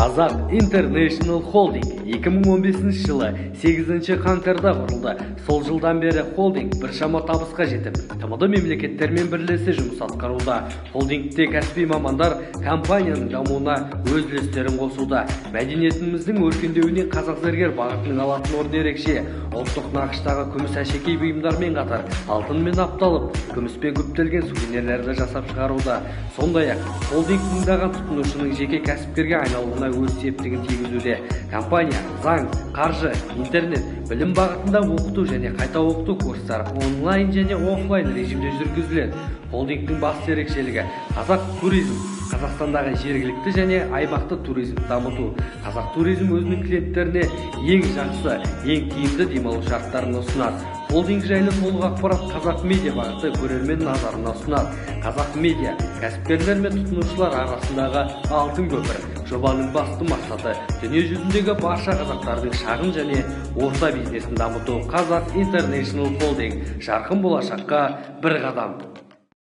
Қазақ International Holding 2015 жылы 8 қаңтарда құрылды. Сол жылдан бері холдинг біршама табысқа жетіп, ТМД мемлекеттермен бірлесе жұмыс атқаруда. Холдингте кәсіби мамандар компанияның дамуына өз үлестерін қосуда. Мәдениетіміздің өркендеуіне қазақ зергер бағытының алатын орны ерекше. Ұлттық нақыштағы күміс әшекей бұйымдармен қатар алтынмен апталып, күміспен күптелген сувенирлерді жасап шығаруда. Сондай-ақ холдинг мыңдаған тұтынушының жеке кәсіпкерге айналуына өз септігін тигізуде. Компания заң, қаржы, интернет, білім бағытында оқыту және қайта оқыту курстары онлайн және офлайн режимде жүргізіледі. Холдингтің басты ерекшелігі қазақ туризм, Қазақстандағы жергілікті және аймақты туризмді дамыту. Қазақ туризм өзінің клиенттеріне ең жақсы, ең тиімді демалу шарттарын ұсынады. Холдинг жайлы толық ақпарат Қазақ медиа бағыты көрермен назарына ұсынады. Қазақ медиа кәсіпкерлер мен тұтынушылар арасындағы алтын көпір. Жобаның басты мақсаты дүние жүзіндегі барша қазақтардың шағын және орта бизнесін дамыту. Қазақ International Holding жарқын болашаққа бір қадам.